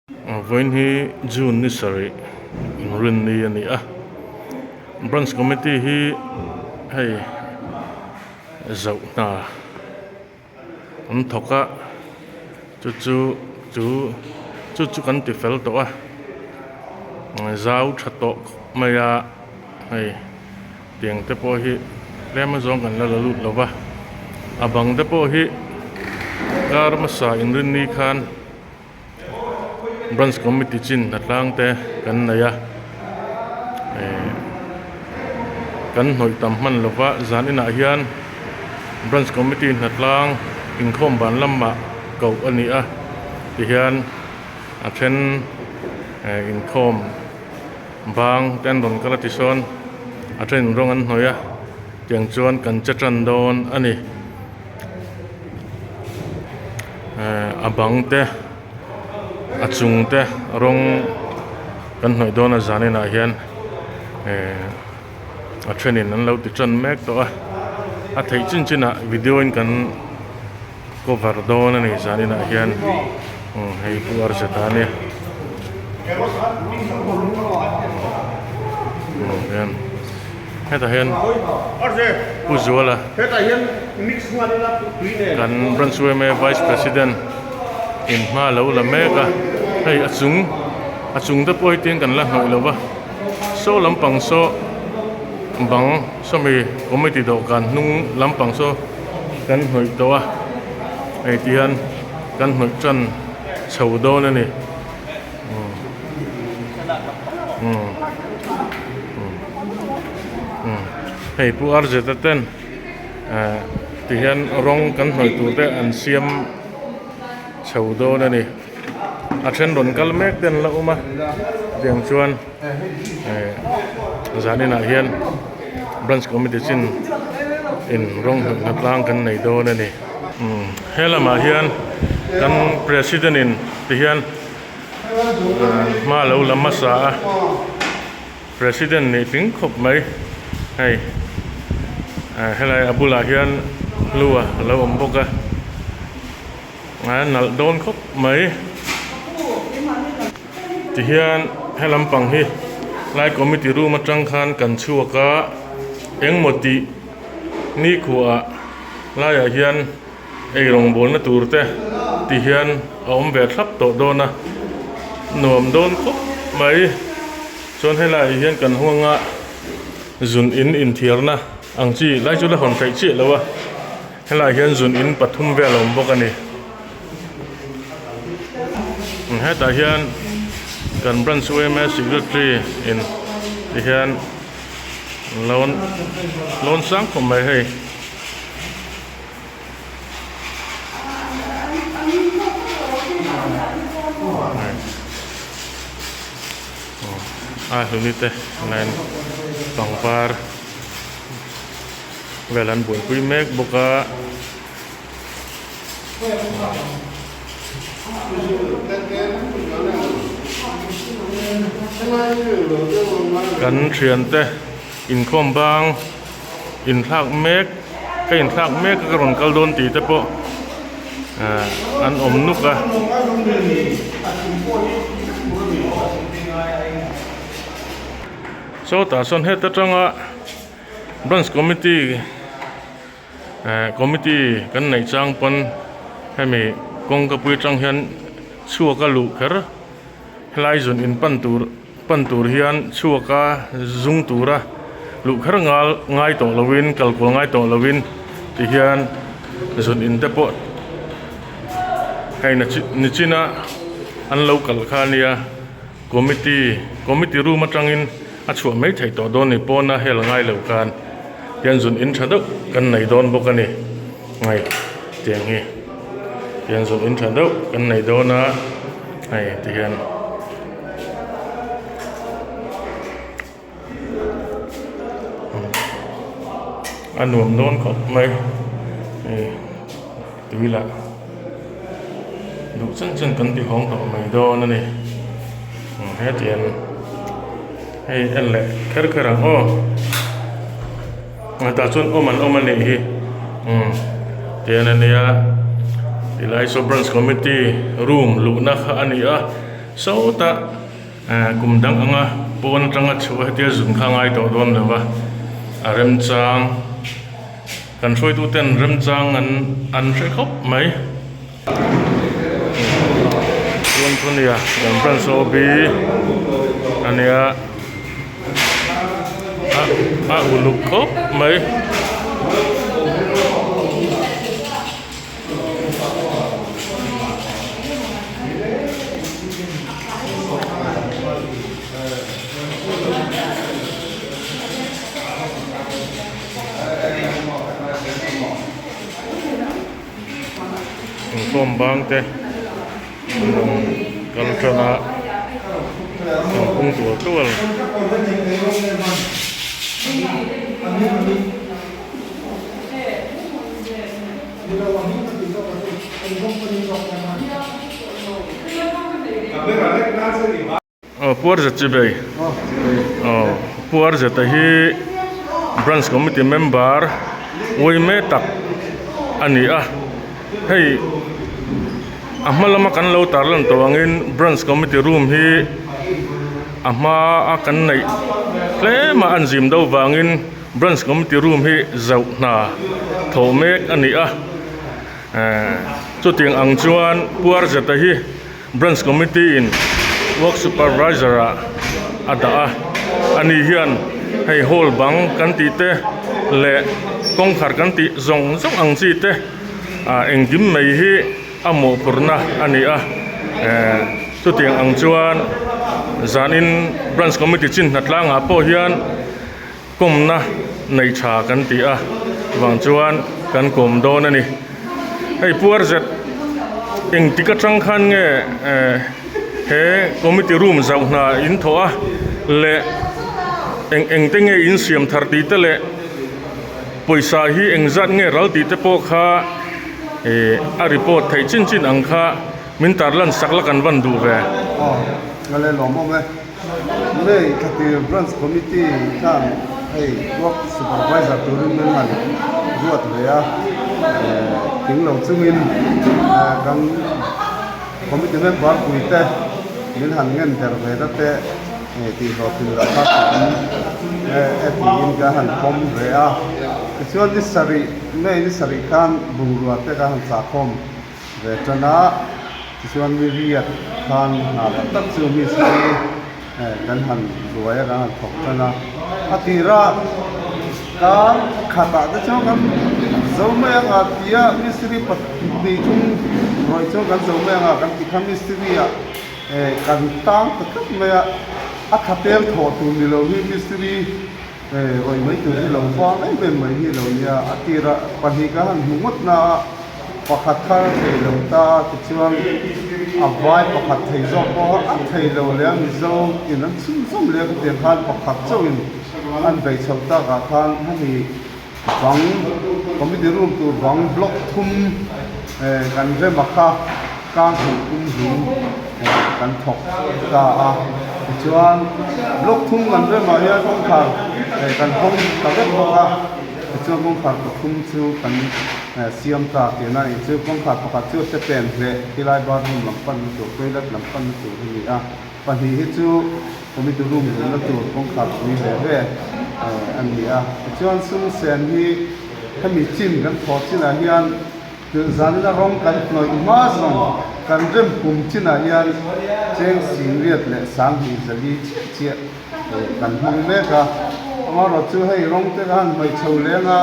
Vawiin hi June ni sarih inrinni a ni a, Branch Committee hi hei zoh hna an thawk a, chu chu chu chu chu kan ti fel tawh a, zau tha tawh khawp mai a hei. Tiang te pawh hi tlem azawng kan la la lut lo va, a bang te pawh hi kar hmasa inrinni khan branch committee chin hnatlang te kan nei a, eh kan hnawih tam hman lo va, zan inah hian branch committee hnatlang inkhawm ban lamah koh a ni a, tihian a then eh inkhawm. Bang te an rawn kal a ti sawn a then rawng an hnawih a tiang chuan kan che tan dawn a ni ehh a bang te a chung te rawng kan hnawih dawn a zan inah hian ehh a thenin an lo ti tan mek tawh a a theih chin chin ah video in kan. Cover dawn a ni zan inah hian hei pu Arzeta a nia hian hetah hian Pu Zuala kan branch yma vice president in hma lo la mek a hei a chung a chung te pawh hi tiang kan la hnawih lo va saw lampang saw bang sawmi committee dawhkan hnung lampang saw. Kan hnawih tawh a, hei ti hian kan hnawih tan chho dawn a ni. Hei Pu Arzeta ten eh ti hian rawng kan hnawih tur te an siam chho dawn a ni. A then rawn kal mek te an la awm a, tiang chuan. Zaninah hian branch committee chin in rawng hnawih hna tlang kan nei dawn a ni. He lamah hian kan president in ti hian hma lo la hmasa a, president nih tling khawp mai hei helai a bulah hian hlua a lo awm bawk a. A nalh dawn khawp mai. Tihian he lampang hi lai committee room atang khan kan chhuak a, engmaw tih nikhuaah laiah hian ei rawngbawlna tur te tihian a awm ve thlap tawh dawn a, nuam dawn khawp mai. Chuan helaiah hian kan huanga zun in inthiarna ang chi lai chu la hawn theih chiah lo a. Helaiah hian zun in pathum vel a awm bawk a ni. Hetah hian kan branch yma secretary in ti hian loan loan sang khawp mai hei. A hluni te line pangpar. Vel an buaipui mek bawk a. Kan thiante inkhawm bang inthlak mek ka inthlak mek a ka rawn kal dawn tih te pawh ah an awm nuk a. Sawtah sawn heta tanga. Branch committee eh committee kan neih chang pawn hemi kawngka pui atang hian chhuak a luh kher helai zun in pan tur pan tur hian chhuak a zung tura luh kher ngal ngai tawh lovin kal kual ngai tawh lovin ti hian zun in te pawh hei nichina an lo kal kha a nia. Committee, Committee room atangin a chhuah mai theih tawh dawn ni pawna hel ngai lo khan hian zun in tha deuh kan nei dawn bawk a ni hei tiang hi tiang zun in tha deuh kan nei dawn a hei ti hian. A nuam dawn khawp mai hei tui lah duh chen chen kan ti hawng tawh mai dawn a ni hetiang hei en leh kher kher ang aw tah chuan awm an awm a nih hi umm tian a nia tilai saw branch committee room luhna kha a ni a. Sawtah kum dang anga pawn atanga chhuah hetia zun kha a ngai tawh dawn lo va, a remchang kan hruaituten remchang an an hre khawp mai. Chuan chu nia kan branch OB a nia a a uluk khawp mai. Inkhawm bang te an rawn kal tan a an pung tual tual. Aw Puarzet chi bei aw Puarzeta hi branch committee member uaime tak a ni a hei a hma lama kan lo tarlan tawh angin branch committee room hi a hma a kan neih tlem a an zim deuh vangin. Branch Committee room hi zauh hna thawh mek a ni a, chutiang ang chuan Puarzeta hi Branch Committee in Work Supervisor ah a dah a, ani hian hei hall bang kan tih te leh kawngkhar kan tih zawng zawng ang chi te ah engkim mai hi a mawhphurhna a ni a, chutiang ang chuan zanin Branch Committee chin hnatlangah pawh hian. Kawmna nei tha kan ti a vang chuan kan kawm dawn a ni. Hei puar zet engtik atang khan nge he committee room zauh hna in thawh a leh eng eng te nge in siam thar tih te leh pawisa hi engzat nge ral tih te pawh kha ih a report theih chin chin ang kha min tarlan sak la kan van duh ve. Aw, ka leh lawm awm e. May Thlatir Branch Committee khan hei Work Supervisor turin min han ruat ve a, tling lo chungin kan Committee member puite min han ngen der ve na te tihhlawhtlin lah kha tiin e tiin ka han pawm ve a. Tichuan ni sarih, May ni sarih khan bungrua te ka han chahkhawm ve tan a. Tichuan mi riat khan hna tak tak chu mistri kan han buai a kan han thawk tan a, a tirah kar khatah te chuan kan zo mai ang a tia mistri pahnih thum rawih chuan kan zo mai ang a kan ti kha mistri ah kan tang ta tlat mai a, a thatel thawh tur ni lo hi mistri rawih mai tur hi lo vang em em mai hi lo nia, a tirah pahnih ka han hmu ngawt na a. Pakhat kha a thei lo ta a tichuan a vai pakhat thei zawk pawh a thei lo leh a Mizo in an chhunzawm leh a khatiang khan pakhat chauhin an bei chho takah khan hemi bang committee room tur bang block thum kan rem a kha kang hnih kum hlum kan thawk ta a tichuan block thum kan remah hian kawngkhar kan hawng ta vek bawk a tichuan kawngkhar pathum chu kan. Siam ta tih na nih chu kawngkhar pakhat chu se pen hleh tilai bathroom lam panna tur toilet lam panna tur a ni a, pahnih hi chu committee room luhna tur kawngkhar pui ve ve a ni a. Tichuan sum sen hi hemi chin kan thaw chinah hian zanin a rawng kan hnawih hma zawng kan rem pum chinah hian cheng singriat leh sanghnih zali chiah chiah kan hmang mek a, amaherawhchu hei rawng te khan hnawih chho leng a.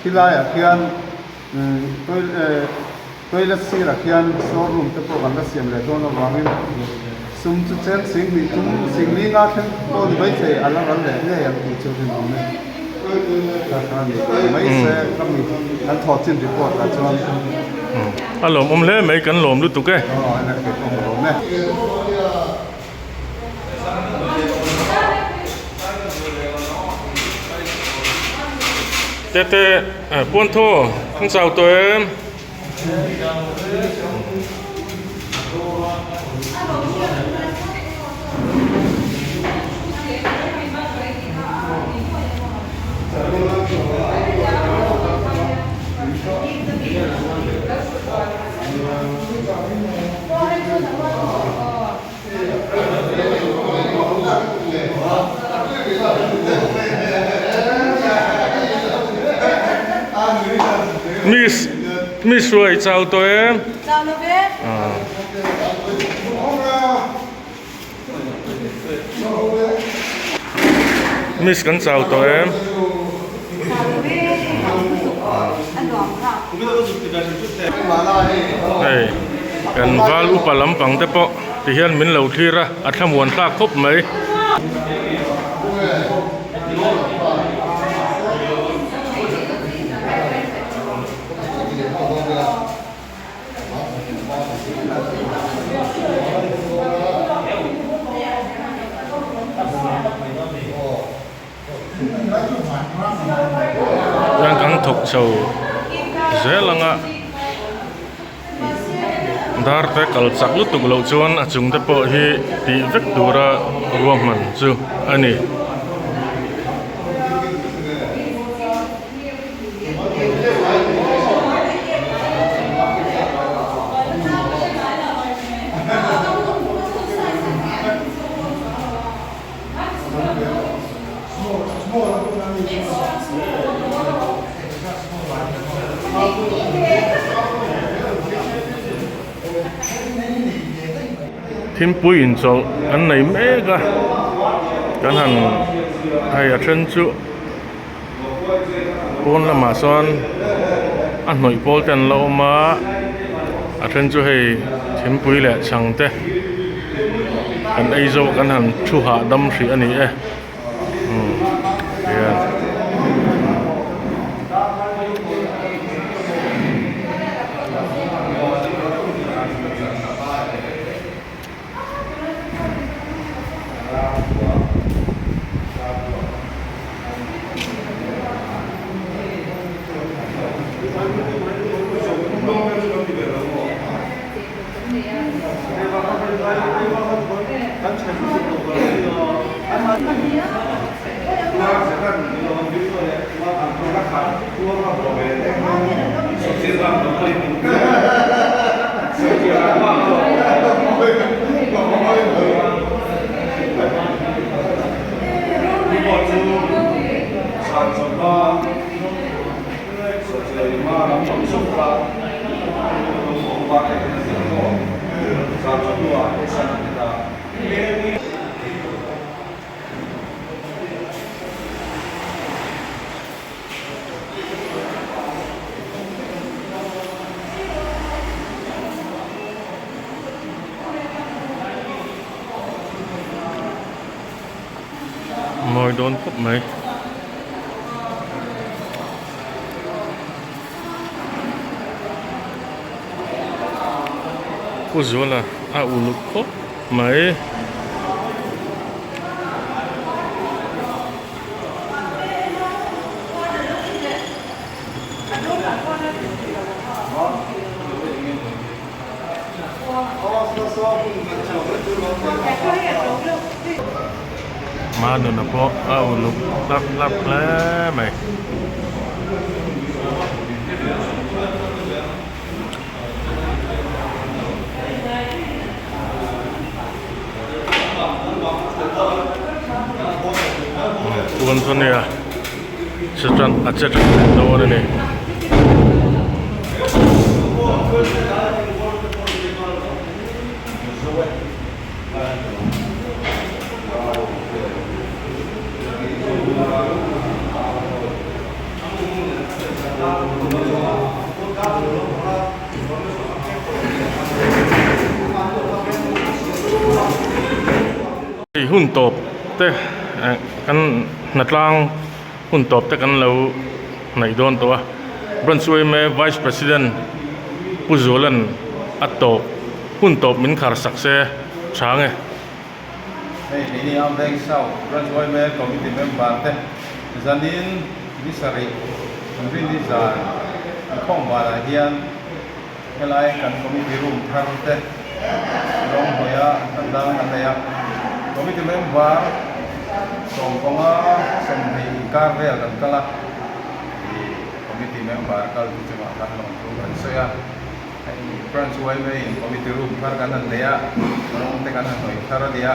Khilaiah khian toilet sirah khian store room te pawh kan la siam leh dawn avangin sum chu chen sing hnih thum sing li nga thleng pawh ni maithei a la ral leh ngei ang tih chu rinawm e. Kha kha ni mai se ka mi kan thawh chin report ah chuan. A lawmawm hle mai kan lawm lutuk e. Aw a kei pawh ka lawm e. Tete puan thaw an chau tawh em? Miss Miss Ruai chau tawh em? Chau lo ve. Miss kan chau tawh em? Chau lo ve. A nuam kha. Hei kan val upa lampang te pawh ti hian min lo thlir a, a thlamuan tlak khawp mai. Chuan kan thawk chho zel ang a dar te kal chak lutuk loh chuan a chung te pawh hi tih vek tura ruahman chu a ni. Thingpui inchawlh an nei mek a kan han hei a then chu pawn lamah sawn a hnawih pawl te an la awm a a then chu hei thingpui leh chhang te kan ei zo kan han thu hahdam hrih a ni e umm tihian. Mawi dawn khawp mai. Pu Zuala a uluk khawp mai. Manuna pawh a uluk hlap hlap hle mai. Puan chu ania che tan a che tha leh dawn a ni. Hei hun tawp te eh kan hnatlang hun tawp te kan lo hnaih dawn tawh a branch yma vice president Pu Zuala'n a tawp hun tawp min khar sak se tha nge. Hei keini ang Veng South Branch yma Committee member te zanin ni sarih kan rin ni zan inkhawm banah hian helai kan committee room thar te rawng hawia kan dang kan nei a. Committee member 15 sawmhnih inkar vel kan kal a, ih committee member kal te chungah kan lawmthu kan sawi a. Hei branch yma in committee room thar kan han nei a, rawng te kan han hnawih thar a nia.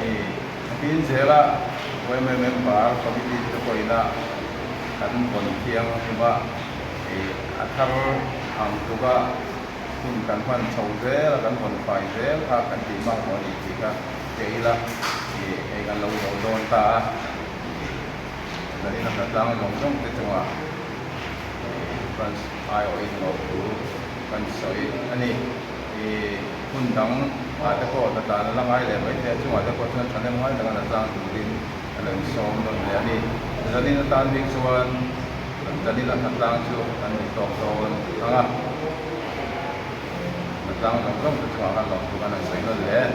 Ih a tin zela yma member committee te pawhin a kan vawn thiang hlum a. A thar ang tluka hun kan hman chho zel a, kan vawn fai zel kha kan tih mak maw ni tih kha hria ila hei kan lo zo dawn ta a. Zanin a hlatlang zawng zawng te chungah branch aiawhin lawmthu kan sawi a ni. Hun dang ah te pawh hlatlan a la ngai leh mai thei a, chungah te pawh chuan thahnem ngai taka hlatlang turin a lo insawm nawn leh a ni. Zanin atan bik chuan zanin a hlatlang chu an duh tawk dawn ang a, hlatlang zawng zawng te chungah khan lawmthu kan han sawi nawn leh.